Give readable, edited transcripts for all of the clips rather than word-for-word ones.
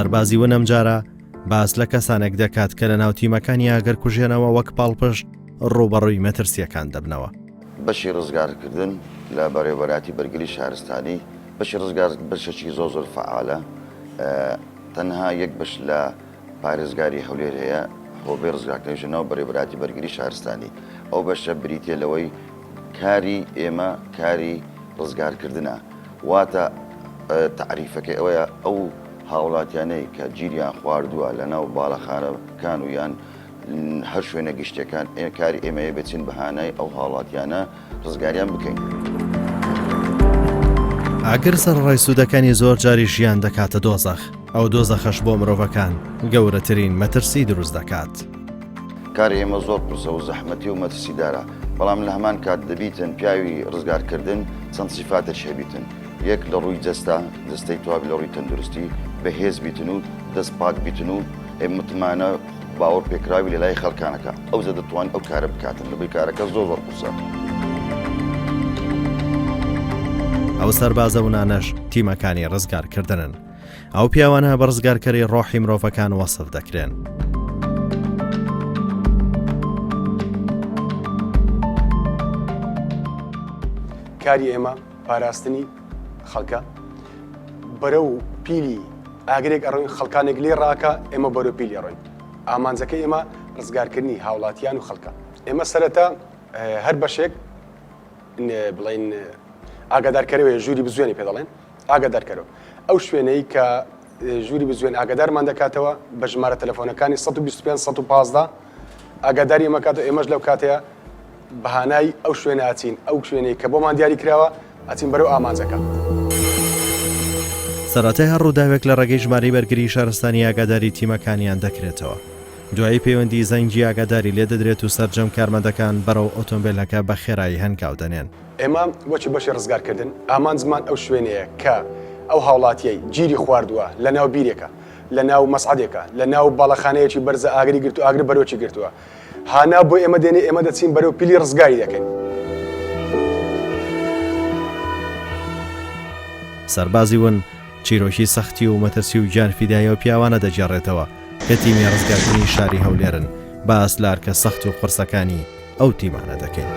سەربازی ون ئەمجارە باس لە کەسانێک دەکات کە لە ناو تیمەکانی ئاگرکوژێنەوە وەک پاڵپشت ڕووبەڕووی مەترسییەکان دەبنەوە. بەشی ڕزگارکردن لە بەڕێوەبەرایەتی بەرگری شارستانی، بەشی ڕزگارکردن بەشێکی زۆر زۆر فەعالە، تەنها یەک بەش لە پارێزگاری هەولێر هەیە هۆبەی ڕزگارکردنیش لە ناو بەڕێوەبەرایەتی بەرگری شارستانی، ئەو بەشە بریتیە لەوەی کاری ئێمە کاری ڕزگارکردنە، واتە تەعریفەکەی ئەوەیە ئەو هاوڵاتیانەی کە گیریان خواردووە لە ناو باڵەخانەکان و یان هەر شوێنە گشتیەکان کاری ئێمەیە بچین بە هانای ئەو هاوڵاتیانە ڕزگاریان بکەین. ئاگر سەرەڕای سوودەکانی زۆر جاری ژیان دەکاتە دۆزەخ، ئەو دۆزەخەش بۆ مرۆڤەکان گەورەترین مەترسی دروست دەکات. کاری ئێمە زۆر قورسە و زەحمەتی و مەترسیدارە، بەڵام لە هەمان کات دەبیتن پیاوی ڕزگارکردن چەند سیفاتێکی هەبیتن، یەک لە ڕووی جەستە، جەستەی تەواوی لە ڕووی تەندروستی بەهێز بیتن و دەست پاک بیتن و متمانە باوەڕ پێکراوی لە لای خەڵکانەکە ئەوجا دەتوان ئەو کارە بکاتن لەبەر کارەکە زۆر زۆر قورسە. ئەو سەربازە ونانەش تیمەکانی ڕزگارکردنن. ئەو پیاوانە بە ڕزگارکەری ڕۆحی مرۆڤەکان وەسف دەکرێن. کاری ئێمە پاراستنی خەڵکە بەرەو پیلی ئاگرێک ئەڕۆین خەڵکانێک لێ ڕاکە ئێمە بەرەو پیلی ئەڕۆین ئامانجەکە ئێمە ڕزگارکردنی هاوڵاتیان و خەڵکە ئێمە سەرەتا هەر بەشێک بڵین ئاگادارکەرەوەی ژووری بزوێنی پێ دەڵێن ئاگادارکەرەوە ئەو شوێنەی کە ژووری بزوێن ئاگادارمان دەکاتەوە بە ژمارە تەلەفۆنەکانی 125 115 ئاگاداری ئێمە کاتەوە ئێمەش لەو کاتەیە بەهانای ئەو شوێنە ئەچین ئەو شوێنەی کە بۆمان دیاری کراوە ئەچین بەرەو ئامانجەکە. سەرەتای هەر ڕووداوێک لە ڕێگەی ژمارەی بەرگری شارستانی ئاگاداری تیمەکانیان دەکرێتەوە. دوایی پەیوەندی زەنگی ئاگاداری لێدەدرێت و سەرجەم کارمەندەکان بەرەو ئۆتۆمبێلەکە بە خێرایی هەنگاو دەنێن. ئێمە وەکی بەشی ڕزگارکردن ئامانجمان ئەو شوێنەیە کە ئەو هاوڵاتیەی گیری خواردووە لە ناو بیرێکە، لە ناو مەسعەدێکە، لە ناو باڵەخانەیەکی بەرزە ئاگری گرتووە ئاگر بەرۆکی گرتووە هانا بۆ ئێمە دێنێ ئێمە دەچین بەرەو پیلی ڕزگاری دەکەین. سەربازی ون چیرۆکی سەختی و مەترسی و گیانفیدایی ئەو پیاوانە دەگێڕێتەوە کە تیمی ڕزگارکردنی شاری هەولێرن، باس لە ئەرکە سەخت و قورسەکانی ئەو تیمانە دەکەین.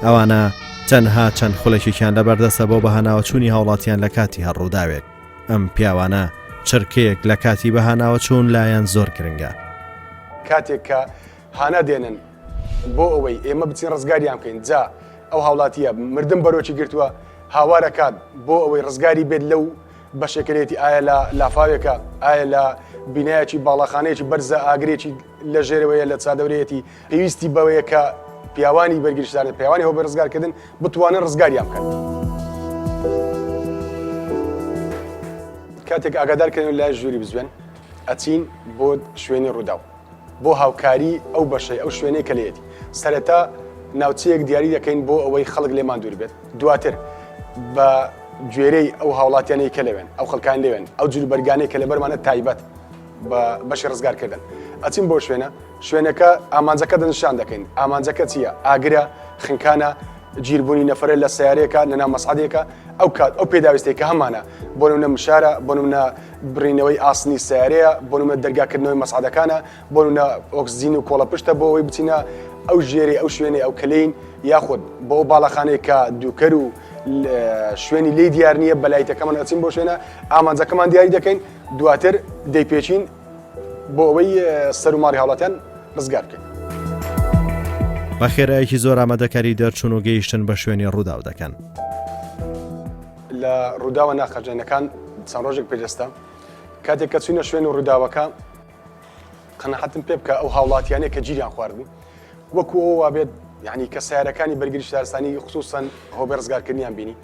ئەوانە تەنها چەند خولەکێکیان لەبەردەستە بۆ بەهاناوەچوونی هاوڵاتیان لە کاتی هەر ڕووداوێک. ئەم پیاوانە چرکەیەک لە کاتی بەهاناوەچوون لایان زۆر گرنگە. کاتێک کە هانا دێنن بۆ ئەوەی ئێمە بچین ڕزگاریان بکەین، جا ئەو هاوڵاتییە مردن بەرۆکی گرتووە، هاوار ئەکات بۆ ئەوەی ڕزگاری بێت لەو بەشێکەرێتی، ئایا لە لافاوێکە، ئایا لە بینایەکی باڵاخانەیەکی بەرزە ئاگرێکی لە ژێرەوەیە لە چادەورەیەتی، پێویستی بەوەیە کە پیاوانی بەرگریشدارن، پیاوانی هۆبەی ڕزگارکردن بتوانن ڕزگاریان بکەن. کاتێک ئاگادار کرێن لای ژووری بزوێن ئەچین بۆ شوێنی ڕووداو بۆ هاوکاری ئەو بەشەی ئەو شوێنەی کە لێیەتی سەرەتا ناوچەیەک دیاری دەکەین بۆ ئەوەی خەڵک لێمان دوور بێت دواتر بە گوێرەی ئەو هاوڵاتیانەی کە لەوێن ئەو خەڵکان لەوێن ئەو جلوبەرگانەی کە لەبەرمانە تایبەت بە بەشی ڕزگارکردن ئەچین بۆ شوێنە شوێنەکە ئامانجەکە دەستنیشان دەکەین ئامانجەکە چییە ئاگرە خنکانە گیربوونی نەفرە لە سیارەیەکە لەناو مەسعدێکە ئەو کات ئەو پێداویستێک کە هەمانە بۆ نمونە مشارە بۆ نمونە بڕینەوەی ئاسنی سیارەیە بۆ نمونە دەرگاکردنەوەی مەسعدەکانە بۆ نمونە ئۆکسجین و کۆڵە پشتە بۆ ئەوەی بچینە ئەو ژێری ئەو شوێنەی ئەو کەلین یاخود بۆ ئەو باڵەخانەی کە دووکەر و شوێنی لی دیار نییە بەلایتەکەمان ئەچین بۆ شوێنە ئامانجەکەمان دیاری دەکەین دواتر دەیپێچین بۆ ئەوەی سەر و ماڵی هاوڵاتیان ڕزگار بکەین. بە خێرایەکی زۆر ئامادەکاری دەرچوون و گەیشتن بە شوێنی ڕووداو دەکەن. لە ڕووداوە ناخەرجێنەکان چەند ڕۆژێک پێش ئێستا کاتێک کە چووینە شوێن و ڕووداوەکە قەناعەتم پێ بکە ئەو هاوڵاتیانەی کە گیریان خواردبوو وەکو ئەوە وابێت یعنی کە سیارەکانی بەرگری شارستانی خصوصا هۆبەی ڕزگارکردنیان بینی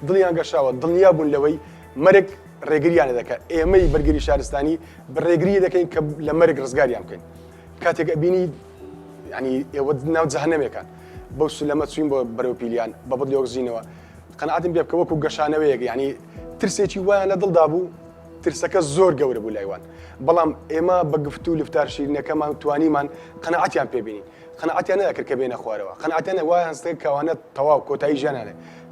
دڵیان گەشاوە دڵنیا بوون لەوەی مەرگ ڕێگریان دەکات ئێمەی بەرگری شارستانی ڕێگری دەکەین کە لە مەرگ ڕزگاریان بکەین کاتێک ئەبینی ینی ئێوە ناو جەهەنەمێکان بەو سولەمە چوین بۆ بەرەو پیلیان بە بەدلی ئۆکسجینەوە قەناعەتم پێ بکە وەکو گەشانەوەیەک یعنی ترسێکی وایان لە دڵدا بوو ترسەکە زۆر گەورە بوو لای وان بەڵام ئێمە بە گفت و لفتار شیرینەکەمان توانیمان قەناعەتیان پێ بینین قەناعەتیان نەکرد کە بێنە خوارەوە قەناعەتیان وایان هەستە کەوانە تەواو کۆتایی ژیانیان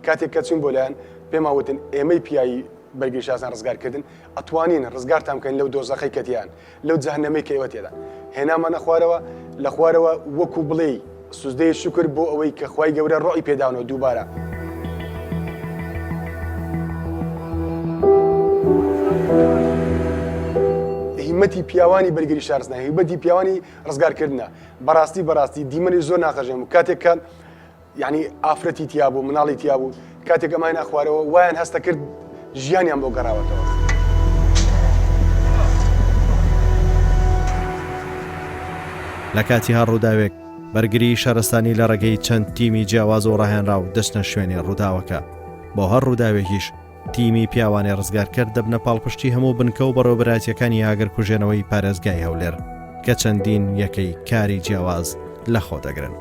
کاتێک کە چوین بۆ لایەن پێمان وتن ئێمەی پیاوی بەرگری شارستان ڕزگارکردن ئەتوانین ڕزگارتان بکەین لەو دۆزەخەی کە تیان لەو جەهەنەمەی کە ئێوە تێدان. هێنامانە خوارەوە، لە خوارەوە وەکو بڵێی سوجدەی شوکر بۆ ئەوەی کە خوای گەورە ڕۆحی پێداونەوە دووبارە. هیمەتی پیاوانی بەرگری شارستان، هیمەتی پیاوانی ڕزگارکردنە. بەڕاستی بەڕاستی دیمەنی زۆر ناخەژێن بوو کاتێک کە یانی ئافرەتی تیا بوو مناڵی تیا بوو کاتێک ئەماینا خوارەوە وایان هەستە کرد ژیانیان بۆ گەڕاوەتەوە. لە کاتی هەر ڕووداوێک بەرگری شارستانی لە ڕێگەی چەند تیمی جیاواز و ڕاهێنراو دەچنە شوێنی ڕووداوەکە بۆ هەر ڕووداوێکیش تیمی پیاوانی ڕزگارکەر دەبنە پاڵپشتی هەموو بنکە و بەڕێوەبەرایەتییەکانی ئاگرکوژێنەوەی پارێزگای هەولێر کە چەندین یەکەی کاری جیاواز لەخۆ دەگرن.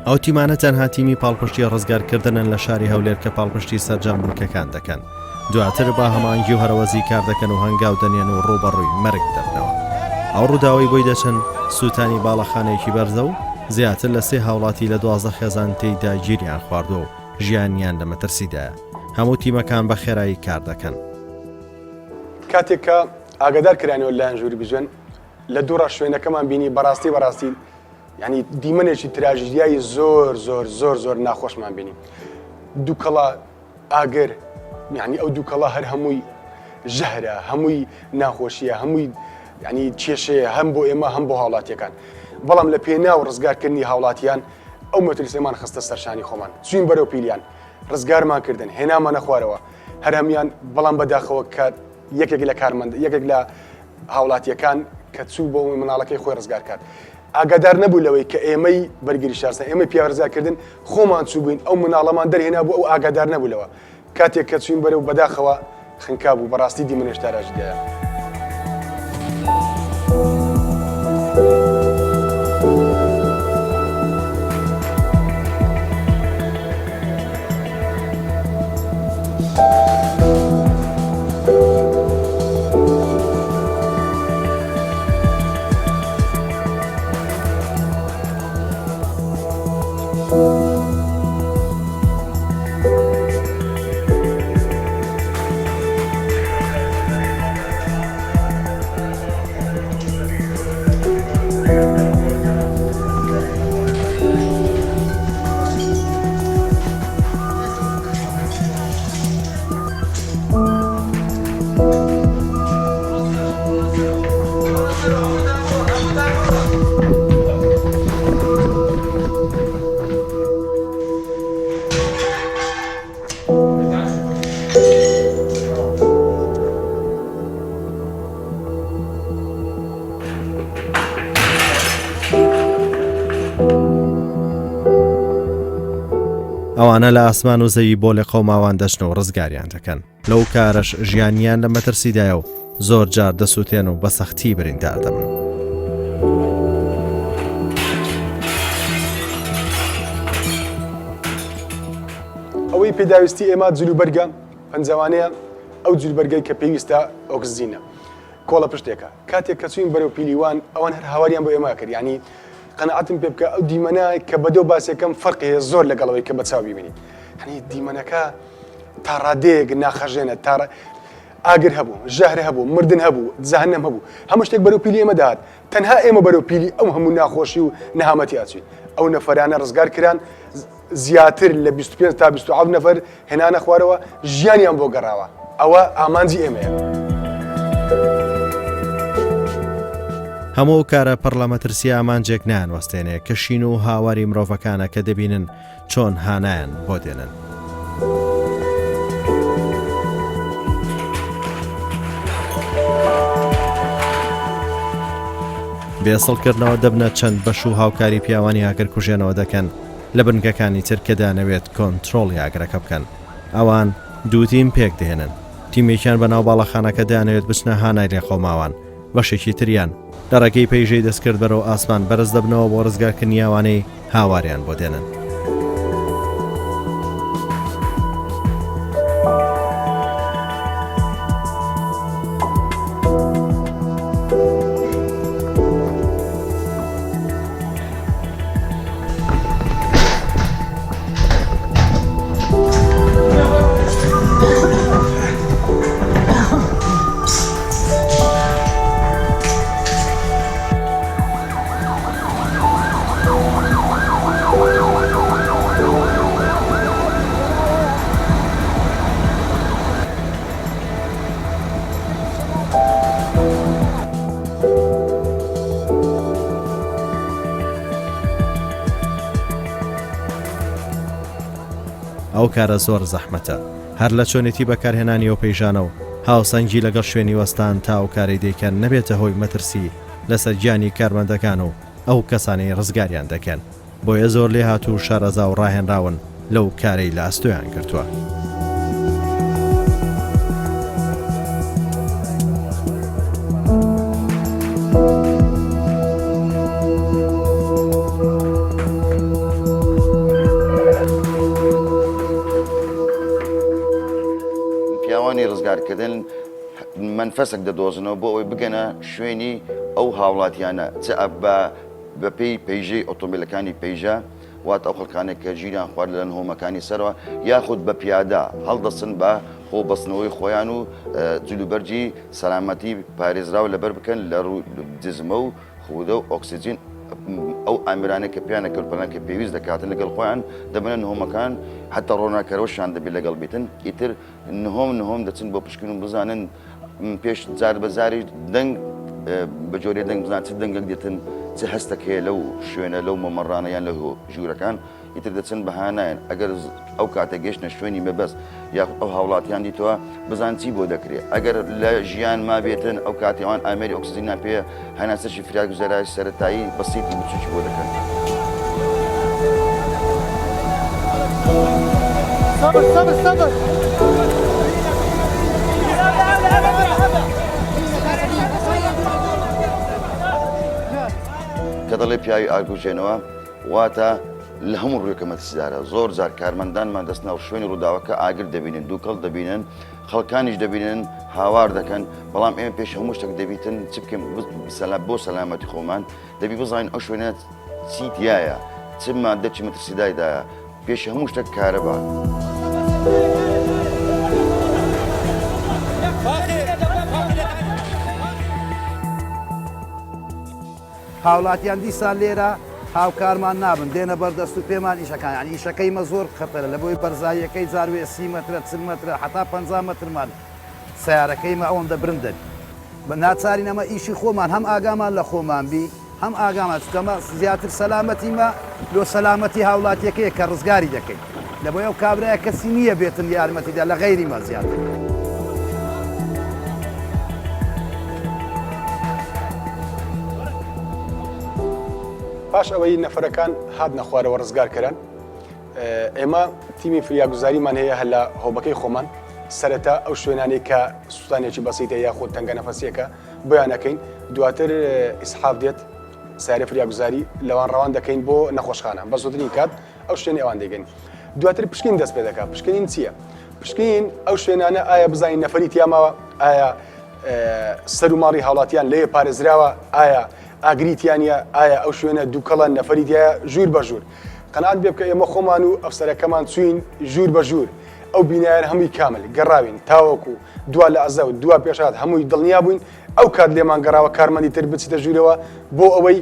ئەو تیمانە تەنها تیمی پاڵپشتی ڕزگارکردنن لە شاری هەولێر کە پاڵپشتی سەرجەم بنکەکان دەکەن. دواتر بە هەماهەنگی و هەرەوەزی کار دەکەن و هەنگاو دەنێن و ڕووبەڕووی مەرگ دەبنەوە. ئەو ڕووداوەی بۆی دەچن سووتانی باڵەخانەیەکی بەرزە و زیاتر لە سێ هاوڵاتی لە 12 خێزان تێیدا گیریان خواردووە و ژیانیان لە مەترسیدایە. هەموو تیمەکان بە خێرایی کار دەکەن. کاتێک کە ئاگادار کرانەوە لەلایەن ژووری بزوێن لە دووڕا شوێنەکەمان بینی بەڕاستی بەڕاستی یعنی دیمەنێکی تراژیدیایی زۆر زۆر زۆر زۆر ناخۆشمان بینی دووکەڵە ئاگر یعنی ئەو دووکەڵە هەر هەمووی ژەهرە هەمووی ناخۆشیە هەمووی یعنی کێشەیە هەم بۆ ئێمە هەم بۆ هاوڵاتیەکان بەڵام لە پێناو ڕزگارکردنی هاوڵاتیان ئەو مەترسیمان خستە سەرشانی خۆمان چوین بەرەو پیلیان ڕزگارمان کردن هێنامانە خوارەوە هەر هەموان بەڵام بەداخەوە کە یەکێک لە کارمەند یەکێک لە هاوڵاتیەکان کە چوو بۆ مناڵەکەی خۆی ڕزگار کات ئاگادار نەبوو لەوەی کە ئێمەی بەرگری شارستان ئێمەی پیاو ڕزگارکردن خۆمان چووبووین ئەو مناڵەمان دەرهێنا بوو ئەو ئاگادار نەبوو لەوە کاتێک کە چووین بەرەو بەداخەوە خنکا بوو بەڕاستی دیمەنێش تاراجدیایە. ئەوانە لە ئاسمان و زەوی بۆ لێقەوماوان دەچن و ڕزگاریان دەکەن. لەو کارەش ژیانیان لە مەترسیدایە و زۆر جار دەسووتێن و بە سەختی بریندار دەبن. ئەوەی پێداویستی ئێمە جلوبەرگە پەنجەوانەیە، ئەو جلوبەرگەی کە پێویستە ئۆکسجینە، کۆڵە پشتێکە. کاتێک کە چووین بەرەو پیلیوان ئەوان هەر هاواریان بۆ ئێمە کرد، یانی قەناعەتم پێ بکە ئەو دیمەنە کە بەدەو باسێکەم فەرقی هەیە زۆر لەگەڵ ئەوەی کە بە چاو بیبینی. یانی دیمەنەکە تا ڕادەیەک ناخەژێنە تا ئاگر هەبوو، ژەهر هەبوو، مردن هەبوو، جەهەنەم هەبوو، هەموو شتێک بەرەو پیلی ئێمە دەهات، تەنها ئێمە بەرەو پیلی ئەو هەموو ناخۆشی و نەهامەتی ئەچوین. ئەو نەفەرانە ڕزگار کران، زیاتر لە 25 تا 27 نەفەر هێنانە خوارەوە، ژیانیان بۆ گەڕاوە. ئەوە ئامانجی ئێمەیە. هەموو ئەو کارە پڕ لە مەترسییە ئامانجێک نایانوەستێنێ کە شین و هاواری مرۆڤەکانە کە دەبینن چۆن هانایان بۆ دێنن. بێ سڵکردنەوە دەبنە چەند بەش و هاوکاری پیاوانی ئاگرکوژێنەوە دەکەن لە بنکەکانی تر کە دەیانەوێت کۆنترۆڵی ئاگرەکە بکەن. ئەوان دوو تیم پێک دەهێنن، تیمێکیان بە ناو باڵەخانەکە دەیانەوێت بچنە هانای لێقەوماوان، بەشێکی تریان لە ڕێگەی پەیژەی دەستکرد بەرەو ئاسمان بەرز دەبنەوە بۆ ڕزگارکردنی ئەوانەی هاواریان بۆ دێنن. ئەو کارە زۆر زەحمەتە هەر لە چۆنێتی بەکارهێنانی ئەو پەیژانە و هاوسەنگی لەگەڵ شوێنی وەستان تا ئەو کارەی دەیکەن نەبێتە هۆی مەترسی لەسەر گیانی کارمەندەکان و ئەو کەسانەی ڕزگاریان دەکەن. بۆیە زۆر لێهاتوو و شارەزا و ڕاهێنراون لەو کارەی لە ئەستۆیان گرتووە. پیاوانی ڕزگارکردن مەنفەسێک دەدۆزنەوە بۆ ئەوەی بگەنە شوێنی ئەو هاوڵاتیانە چ بە بەپێی پەیژەی ئۆتۆمبیلەکانی پەیژە، واتە ئەو خەڵکانەی کە گیریان خوارد لە نهۆمەکانی سەرەوە یاخود بە پیادە هەڵدەستن بە خۆ بەستنەوەی خۆیان و جلوبەرگی سەلامەتی پارێزراو لەبەر بکەن لە ڕوو جزمە و خودە و ئۆکسجین ئەو ئامێرانەی کە پێیانە کەلوپەلان کە پێویست دەکاتن لەگەڵ خۆیان دەبنە نهۆمەکان حتا ڕۆناکەرەوەشیان دەبێت لەگەڵ بیتن ئیتر نهۆم نهۆم دەچن بۆ پشکن و بزانن پێش جار بە جاری دەنگ بە جۆرێ دەنگ بزان چ دەنگێک دێتن چ هەستێک هەیە لەو شوێنە لەو مەمەڕانە یان لە ژوورەکان ئیتر دەچن بە هانایان ئەگەر ئەو کاتە گەشتە شوێنی مەبەست یاخود ئەو هاوڵاتیان دیتەوە بزان چی بۆ دەکرێت ئەگەر لە ژیان مابێتن ئەو کاتێوان ئامێری ئۆکسجینیان پێ هەناسەشی فریاگوزارای سەرەتایی بەسیتی بچوکی بۆ دەکەن. سەبر سەبر سەبر. کە دەڵێ پیاوی ئاگرکوژێنەوە واتە لە هەموو ڕوویەکە مەترسیدارە زۆر جار کارمەندانمان دەستنە شوێنی ڕووداوەکە ئاگر دەبینن دووکەڵ دەبینن خەڵکانیش دەبینن هاوار دەکەن بەڵام ئێمە پێش هەموو شتێک دەبیتن چ بکەین بۆ سەلامەتی خۆمان دەبی بزانین ئەو شوێنە چی تایە چ مادە چی مەترسیدایدایە پێش هەموو شتێک کارەبا. هاوڵاتیان دیسان لێرە هاوکارمان نابن دێنە بەر دەست و پێمان ئیشەکان یانی ئیشەکەی مە زۆر خەتەرە لە بۆی بەرزاییەکەی جاروێ سی مەترە چل مەترە حەتا 50 مەترمان سەیارەکەی مە ئەوەندە برند دەبی بە ناچارین ئەمە ئیشی خۆمان هەم ئاگامان لە خۆمان بی هەم ئاگامان چونکە ئەمە زیاتر سەلامەتی مە لۆ سەلامەتی هاوڵاتیەکەیە کە ڕزگاری دەکەین لە بۆی ئەو کابرایە کەسی نییە بێتن یارمەتیدا لە غەیری مە زیاتر. پاش ئەوەی نەفەرەکان هاتنە خوارەوە ڕزگار کران ئێمە تیمی فریاگوزاریمان هەیە هەر لە هۆبەکەی خۆمان سەرەتا ئەو شوێنانەی کە سووتانێکی بەسیتە یاخود تەنگە نەفەسیەکە بۆیان ئەکەین دواتر ئیسحاف دێت سیارە فریاگوزاری لەوان ڕەوان دەکەین بۆ نەخۆشخانە بە زۆترین کات ئەو شوێنی ئەوان دەگەن دواتر پشکین دەست پێ دەکات پشکنین چییە؟ پشکنین ئەو شوێنانە ئایا بزانین نەفەری تیاماوە ئایا سەر و ماڵی هاوڵاتیان لێ پارێزراوە ئایا ئاگری تیانە ئایا ئەو شوێنە دووکەڵە نەفەری تایە ژوور بە ژوور قەناعەت بێ بکە ئێمە خۆمان و ئەفسەرەکەمان چوین ژوور بە ژوور ئەو بینایان هەمووی کامل گەڕاوین تاوەکو دوا لە ئەزە و دوا پێشات هەمووی دڵنیا بووین ئەو کات لێمان گەڕاوە کارمەندی تر بچیتە ژوورەوە بۆ ئەوەی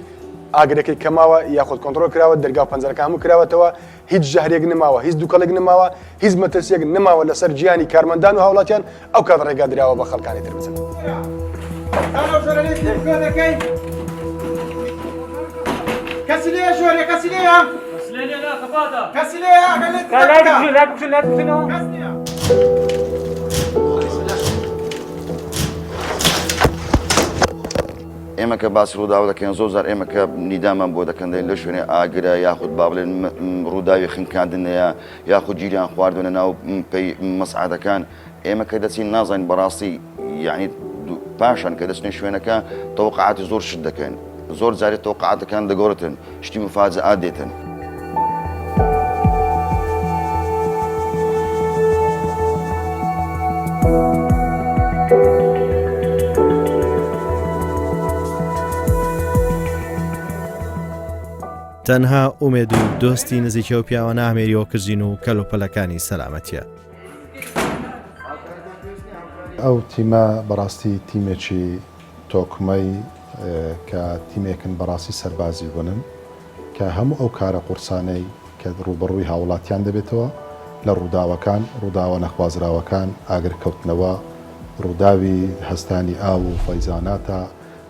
ئاگرەکەی کەماوە یاخود کۆنتڕۆل کراوە دەرگا و پەنجەرەکان هەموو کراوەتەوە هیچ ژەهرێک نەماوە هیچ دوکەڵێک نەماوە هیچ مەترسیەک نەماوە لەسەر گیانی کارمەندان و هاوڵاتیان ئەو کات ڕێگا دراوە بە خەڵکانی تر بچن. کەسی لێ ژۆرێ کەسی لێیە کەسی لێیە ئەگەر لێت کەس نییە. ئێمە کە باسی ڕووداو دەکەین زۆر جار ئێمە کە نیدامان بۆ دەکەن دەین لە شوێنێ ئاگرە یاخود با بڵێن ڕووداوی خنکاندنەیە یاخود گیریان خواردوە لە ناو پەی مەسعادەکان ئێمە کە دەچین نازانین بەڕاستی یعنی پاشان کە دەچنە شوێنەکە تەوەقعاتی زۆر شت دەکەن زۆر جارێ تەوەقعاتەکان دەگۆڕتن شتی مفاجئات دێتن. تەنها ئومێد و دۆستی نزیکی ئەو پیاوە ئامێری ئۆکسجین و کەلوپەلەکانی سەلامەتیە. ئەو تیمە بەڕاستی تیمێکی تۆکمەی کە تیمێکن بەڕاستی سەربازی بوونن کە هەموو ئەو کارە قورسانەی کە ڕووبەڕووی هاوڵاتیان دەبێتەوە لە ڕووداوەکان، ڕووداوە نەخوازراوەکان، ئاگرکەوتنەوە، ڕووداوی هەستانی ئاو و فەیزاناتە،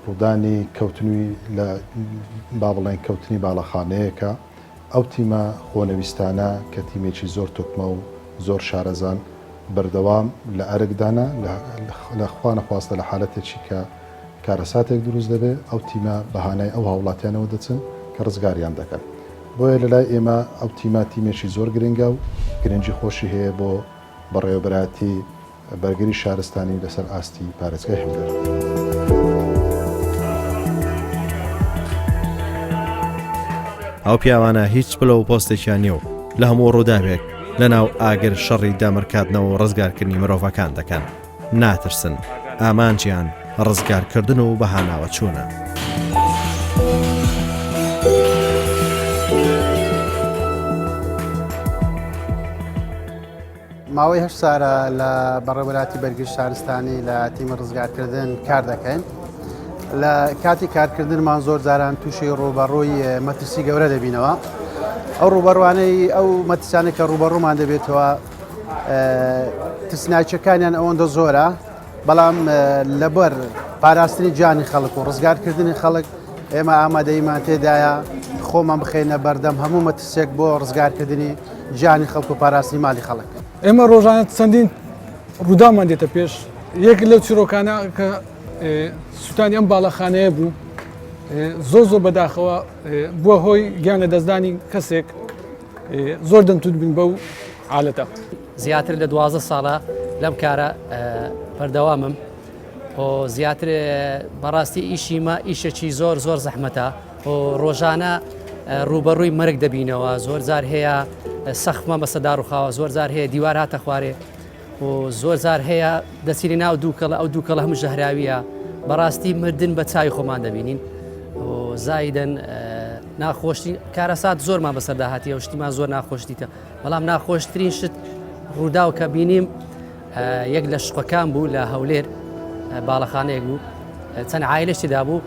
ڕوودانی کەوتنوی لە با بڵێین کەوتنی باڵەخانەیەکە. ئەو تیمە خۆنەویستانە کە تیمێکی زۆر تۆکمە و زۆر شارەزان بەردەوام لە ئەرکدانە، لە خوا نەخواستە لە حالەتێکی کە کارەساتێک دروست دەبێ ئەو تیمە بە هانای ئەو هاوڵاتیانەوە دەچن کە ڕزگاریان دەکەن. بۆیە لە لای ئێمە ئەو تیمە تیمێکی زۆر گرنگە و گرنگی خۆشی هەیە بۆ بەڕێوەبەرایەتی بەرگری شارستانی لەسەر ئاستی پارێزگای هەولێر. ئەو پیاوانە هیچ پلە و پۆستێکیان نییە و لە هەموو ڕووداوێک لەناو ئاگر شەڕی دامرکاندنەوە و ڕزگارکردنی مرۆڤەکان دەکەن. ناترسن، ئامانجیان ڕزگارکردن و بەهاناوەچوونە. ماوەی هەشت سارە لە بەڕێوەبەراتی بەرگری شارستانی لە تیمی ڕزگارکردن کار دەکەین. لە کاتی کارکردنمان زۆر جاران تووشی ڕووبەڕووی مەترسی گەورە دەبینەوە. ئەو ڕووبەڕوانەی ئەو مەترسانەی کە ڕووبەڕوومان دەبێتەوە ترسناکیەکانیان ئەوەندە زۆرە بەڵام لەبەر پاراستنی گیانی خەڵک و ڕزگارکردنی خەڵک ئێمە ئامادەیمان تێدایە خۆمان بخەینە بەردەم هەموو مەترسێک بۆ ڕزگارکردنی گیانی خەڵک و پاراستنی ماڵی خەڵک. ئێمە ڕۆژانە چەندین ڕووداومان دێتە پێش، یەک لەو چیرۆکانە کە سووتانی ئەم باڵەخانەیە بوو زۆر زۆر بەداخەوە بووە هۆی گیان لەدەستدانی کەسێک زۆر دەمتوت بین بەو حالەتە. زیاتر لە 12 ساڵە لەم کارە بەردەوامم و زیاتر بەڕاستی ئیشیمە ئیشێکی زۆر زۆر زەحمەتە و ڕۆژانە ڕووبەڕووی مەرگ دەبینەوە زۆر جار هەیە سەخمە بەسەدا ڕوخاوە زۆر جار هەیە دیوار هاتە خوارێ و زۆر جار هەیە دەچینە ناو دووکەڵە ئەو دووکەڵە هەموو ژەهراویە بەڕاستی مردن بە چاوی خۆمان دەبینین و زایدن ناخۆشترین کارەسات زۆرمان بەسەردا هاتیە و شتیمان زۆر ناخۆش دیتە بەڵام ناخۆشترین شت ڕووداو کە بینیم یەک لە شقەکان بوو لە هەولێر باڵەخانەیەک بوو چەند عیلش تێدا بوو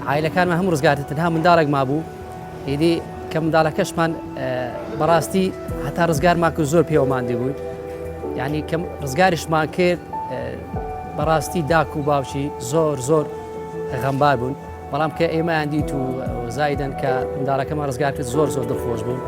عیلەکانمان هەموو ڕزگار تەنها منداڵێک مابوو ئیدی کە منداڵەکەشمان بەڕاستی هەتا ڕزگارمان کرد زۆر پێوەمان دیبووین یعنی کەم ڕزگاریشمان کرد بەڕاستی داک و باوکی زۆر زۆر غەمبار بوون بەڵام کە ئێمەیان دیت و زایدەن کە منداڵەکەمان ڕزگار کرد زۆر زۆر دڵخۆش بوون.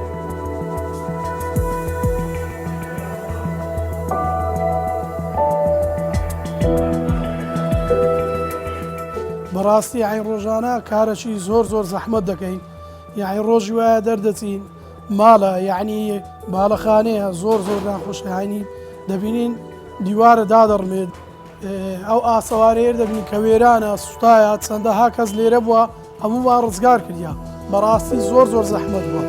بەڕاستی یانی ڕۆژانە کارەکی زۆر زۆر زەحمەت دەکەین یانی ڕۆژی وایە دەردەچین ماڵە یعنی باڵەخانەیە زۆر زۆر ناخۆشیانی دەبینین دیوارە دادەڕمێت ئەو ئاسەوارەیە دەبین کە وێرانە سوتایە چەندەها کەس لێرە بووە هەموومان ڕزگار کردیا بەڕاستی زۆر زۆر زەحمەت بووە.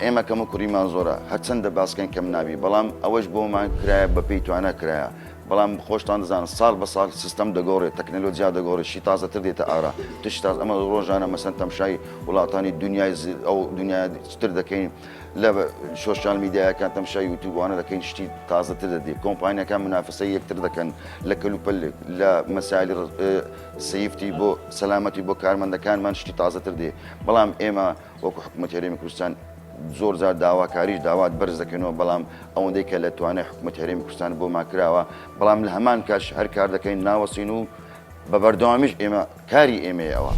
ئێمە کەم و کوڕیمان زۆرە هەرچەندە باسکەین کەم نابی بەڵام ئەوەش بۆمان کرایە بەپێی توانا کرایە بەڵام خۆشتان دەزانن ساڵ بە ساڵ سیستەم دەگۆڕێت تەکنەلۆجیا دەگۆڕێت شی تازەتر دێتە ئارا تشت تاز ئەمە ڕۆژانە مەسەن تەمشای وڵاتانی دنیای ئەو دنیا تر دەکەین لە سۆشیال میدیایەکان تەمشای یوتیوب وانە دەکەین شتی تازەتر دەدێ کۆمپانیەکان منافسەی یەکتر دەکەن لە کەلوپەل لە مەسایلی safety بۆ سەلامەتی بۆ کارمەندەکانمان شتی تازەتر دێ بەڵام ئێمە وەکو حکوومەت هەرێمی کوردستان زۆر جار داواکاریش داوات بەرز دەکەینەوە بەڵام ئەوەندەی کە لە توانای حکوومەت هەرێمی کوردستان بۆمان کراوە بەڵام لە هەمان کاش هەر کار دەکەین ناوەسین و بە بەردەوامیش ئێمە کاری ئێمەیە ئەوە.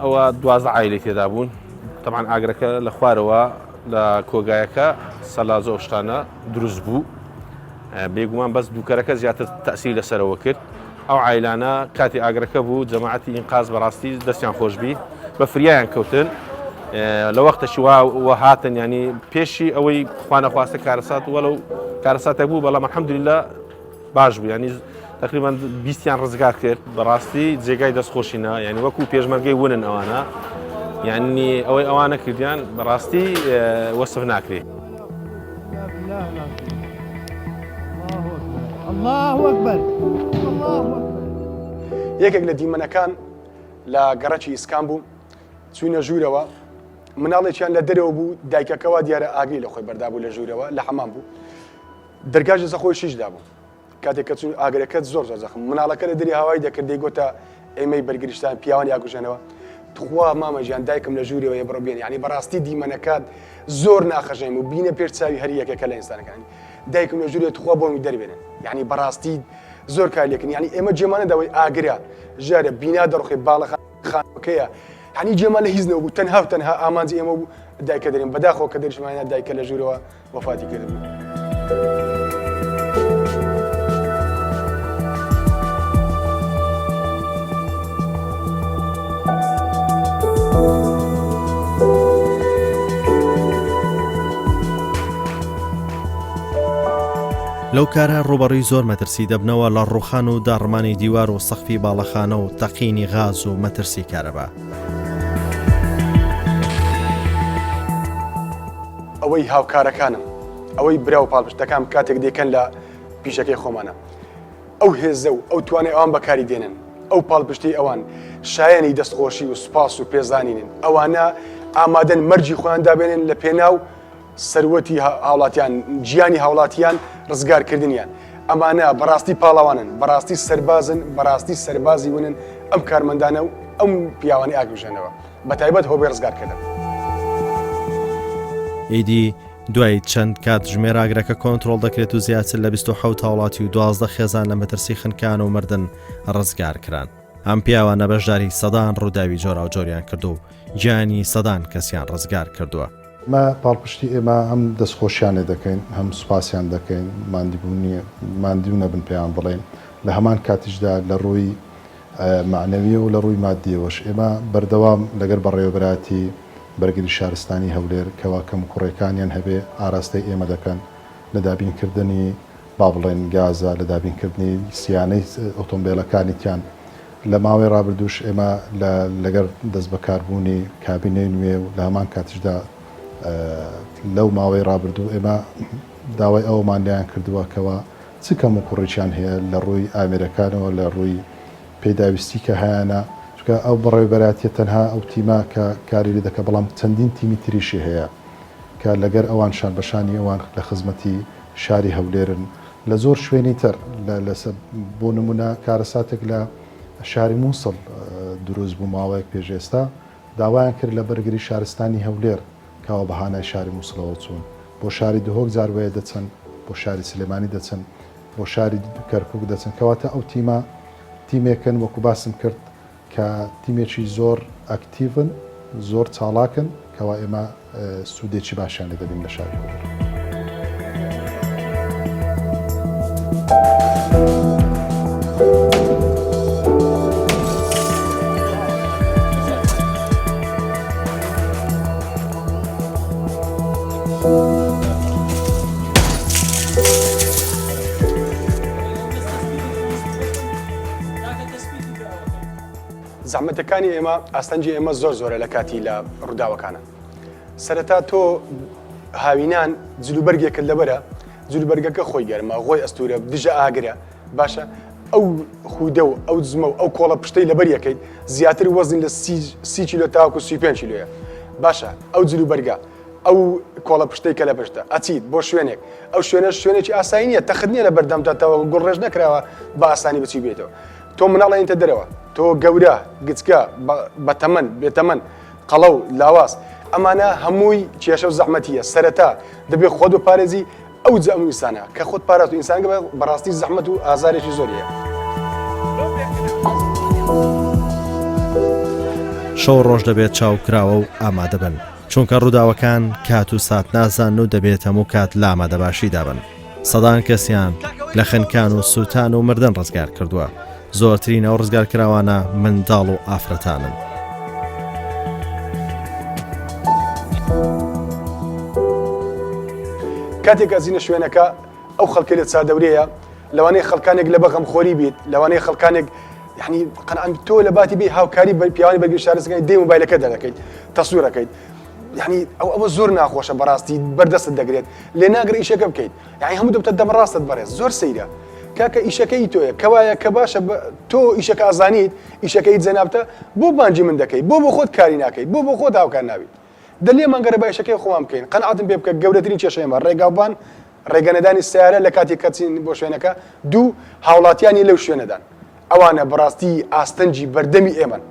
ئەوە 12 عیلی تێدا بوون تەمان ئاگرەکە لە خوارەوە لە کۆگایەکە سەلاجە و شتانە دروست بوو بێگومان بەس دووکەرەکە زیاتر تەسیر لەسەرەوە کرد ئەو عایلانە کاتی ئاگرەکە بوو جەماعەتی ئینقاز بەڕاستی دەستیان خۆشبی بە فریایان کەوتن لە وەختەشی وا وە هاتن ینی پێشی ئەوەی خوانەخواستە کارەسات وەلو کارەساتێک بوو بەڵام الحمدلله باش بوو ینی تقریبا بیستیان ڕزگار کرد بەڕاستی جێگای دەستخۆشینە یعنی وەکو پێشمەرگەی ونن ئەوانە یعنی ئەوەی ئەوانە کردیان بەڕاستی وەسف ناکرێت. الله أكبر الله أكبر. یەکێک لە دیمەنەکان لە گەڕەکی ئیسکان بوو، چووینە ژوورەوە، مناڵێکیان لە دەرەوە بوو، دایکەکە وا دیارە ئاگری لە خۆی بەردابوو لە ژوورەوە، لە حەمام بوو، دەرگاش لەسەر خۆی شیش دابوو. کاتێک کە چوون ئاگرەکە زۆر زۆر زەخم مناڵەکە لە دەری هاوای دەکرد دەیگۆتە ئێمەی بەرگریشتان پیاوانی ئاگوژێنەوە تخوا مامە گیان دایکم لە ژوورەوەیە بڕۆ بێن یعنی بەڕاستی دیمەنەکات زۆر ناخەژێن و بینە پێش چاوی هەر یەکێکە لە ئینسانەکانی دایکم لە ژوورێ تخوا بۆمی دەربێنن یعنی بەڕاستی زۆر کارلێکن یعنی ئێمە جێمانە داوای ئاگرە ژارە بینا دەڕخێ باڵەخە خانەکەیە هەنی جێمان لە هیچ نەبوو تەنها و تەنها ئامانجی ئێمە بوو دایکە دەرێن بەداخەوە کە دەریشمانە دایکە لە ژوورەوە وەفاتی کردبوو. لەو کارە ڕووبەڕووی زۆر مەترسی دەبنەوە لە ڕووخان و داڕمانی دیوار و سەقفی باڵەخانە و تەقینی غاز و مەترسی کارەبا. ئەوەی هاوکارەکانم، ئەوەی برا و پاڵپشتەکانم کاتێک دەیکەن لە پیشەکەی خۆمانە، ئەو هێزە و ئەو توانای ئەوان بەکاری دێنن، ئەو پاڵپشتەی ئەوان شایەنی دەستخۆشی و سوپاس و پێزانینن. ئەوانە ئامادەن مەرجی خۆیان دابێنن لە پێناو سەروەتی هاوڵاتیان، گیانی هاوڵاتیان ڕزگارکردنیان. ئەمانە بەڕاستی پاڵەوانن، بەڕاستی سەربازن، بەڕاستی سەربازی ونن ئەم کارمەندانە و ئەم پیاوانەی ئاگربژێنەوە. بەتایبەت هۆبەی ڕزگارکردن. ئیدی دوای چەند کاتژمێر ئاگرەکە کۆنترۆڵ دەکرێت و زیاتر لە 27 هاوڵاتی و 12 خێزان لە مەترسی خنکان و مردن ڕزگار کران. ئەم پیاوانە بەشداری سەدان ڕووداوی جۆراوجۆریان کرد و گیانی سەدان کەسیان ڕزگار کردووە. ئەمە پاڵپشتی ئێمە هەم دەستخۆشیان لێ دەکەین، هەم سوپاسیان دەکەین، ماندیبوونی ماندوو نەبن پێیان دەڵێین، لە هەمان کاتیشدا لە ڕووی مەعنەویەوە و لە ڕووی مادیەوەش ئێمە بەردەوام لەگەر بەڕێوەبەرایەتی بەرگری شارستانی هەولێر کەوا کەموکوڕیەکانیان هەبێ ئاراستەی ئێمە دەکەن لە دابینکردنی با بڵێن گازە لە دابینکردنی سیانەی ئۆتۆمبێلەکانیتیان لە ماوەی ڕابردووش ئێمە لە لەگەر دەستبەکاربوونی کابینەی نوێ و لە هەمان کاتیشدا لەو ماوەی ڕابردوو ئێمە داوای ئەوەمان لێیان کردووە کەوا چ کەموکوڕیکیان هەیە لە ڕووی ئامێرەکانەوە لە ڕووی پێداویستی کە هەیانە، چونکە ئەو بەڕێوەبەرایەتیە تەنها ئەو تیمە کە کاری لێ دەکات بەڵام چەندین تیمی تریشی هەیە کە لەگەر ئەوان شان بە شانی ئەوان لە خزمەتی شاری هەولێرن لە زۆر شوێنی تر لە لەسە بۆ نمونە کارەساتێک لە شاری موسڵ دروست بوو ماوەیەک پێش ئێستا داوایان کرد لە بەرگری شارستانی هەولێر کەوا بە هانای شاری موسڵەوە چوون بۆ شاری دهۆک جار وەیە دەچن، بۆ شاری سلێمانی دەچن، بۆ شاری کەرکوک دەچن، کەواتە ئەو تیمە تیمێکن وەکو باسم کرد کە تیمێکی زۆر ئەکتیڤن، زۆر چاڵاکن، کەوا ئێمە سوودێکی باشیان لێ دەبین لە شاری هەولێر. زەحمەتەکانی ئێمە ئاستەنگی ئێمە زۆر زۆرە لە کاتی لە ڕووداوەکانە سەرەتا تۆ هاوینان جلوبەرگێکت لەبەرە جلوبەرگەکە خۆی گەرمە غۆی ئەستورە دژە ئاگرە باشە ئەو خودە و ئەو جزمە و ئەو کۆڵە پشتەی لەبەر یەکەیت زیاتر وەزنی لە سی کیلۆ تاوەکو 35 کیلۆیە باشە ئەو جلوبەرگە ئەو کۆڵە پشتەی کە لە پشتە ئەچیت بۆ شوێنێک ئەو شوێنە شوێنێکی ئاسایی نییە تەخت نییە لە بەردەمتا تاوە گوڵ ڕێژ نەکراوە بە ئاسانی بچی بێتەوە تۆ مناڵ ئەینتە دەرەوە تۆ گەورە گچکە بەتەمەن بێتەمەن قەڵەو لاواز ئەمانە هەمووی کێشە و زەحمەتیە سەرەتا دەبێ خۆت بپارێزی ئەو جە ئەم ئینسانە کە خۆت پاراست و ئینسانگە بەڕاستی زەحمەت و ئازارێکی زۆری هەیە. شەو ڕۆژ دەبێت چاو کراوە و ئامادە بن چونکە ڕووداوەکان کات و سات نازانن و دەبێت هەموو کات لە ئامادەباشیدا بن سەدان کەسیان لە خنکان و سووتان و مردن ڕزگار کردووە زۆرترین ئەو ڕزگارکراوانە منداڵ و ئافرەتانن. کاتێک ئەزینە شوێنەکە ئەو خەڵکە لە چادەورەیە لەوانەیە خەڵکانێک لە بەغەمخۆری بیت لەوانەیە خەڵکانێک یعنی قەنعان تۆ لە باتی بێ هاوکاری بە پیاوانی بەرگری شارستانی دێ مۆبایلەکە دەرەکەیت تەسویرەکەیت یعنی ئەو ئەوە زۆر ناخۆشە بەڕاستی بەردەستت دەگرێت لێ ناگرە ئیشەکە بکەیت یعنی هەموو دەبتە دەمە ڕاستت بەڕێز زۆر سەیرە. کاکە ئیشەکە ئی تۆیە کەوایە کە باشە تۆ ئیشەکە ئەزانیت ئیشەکە ئی جەنابتە بۆ بانگی من دەکەی بۆ بۆ خۆت کاری ناکەی بۆ بۆ خۆت هاوکار نابیت دە لێمان گەرە با ئیشەکەی خۆمان بکەین قەناعەتم پێ بکە گەورەترین کێشەی ئێمە ڕێگاوبان ڕێگەنەدانی سەیارە لە کاتی کەچین بۆ شوێنەکە دوو هاوڵاتیانی لەو شوێنەدان ئەوانە بەڕاستی ئاستەنگی بەردەمی ئێمەن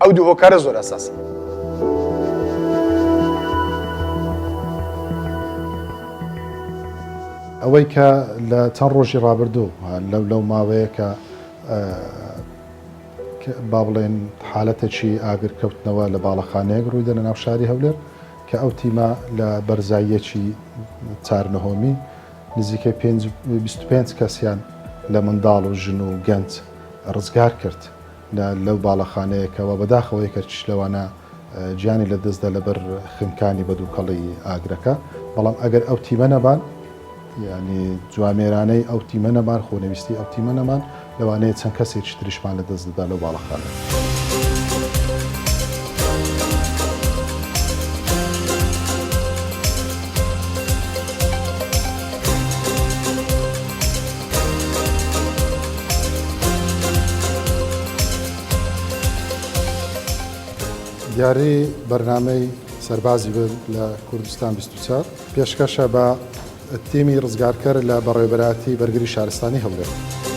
ئەو دوو هۆکارە زۆر ئەساسن. ئەوەی کە لە چەند ڕۆژی ڕابردوو لەو لەو ماوەیە کە با بڵێن حالەتێکی ئاگرکەوتنەوە لە باڵەخانەیەک ڕوویدا لە ناو شاری هەولێر کە ئەو تیمە لە بەرزاییەکی چارنهۆمی نزیکەی 25 کەسیان لە منداڵ و ژن و گەنج ڕزگار کرد لە لەو باڵەخانەیە کەوا بەداخەوە یەکەکیش لەوانە گیانی لەدەستدا لەبەر خنکانی بە دووکەڵی ئاگرەکە، بەڵام ئەگەر ئەو تیمە نەبان یانی جوامێرانەی ئەو تیمە نەبان، خۆنەویستی ئەو تیمە نەمان، لەوانەیە چەند کەسێکی تریشمان لەدەست دەدا لەو باڵەخانەیە. دیاری بەرنامەی سەربازی بن لە کوردستان 24 پێشکەشە بە تیمی ڕزگارکەر لە بەڕێوەبەرایەتی بەرگری شارستانی هەولێر.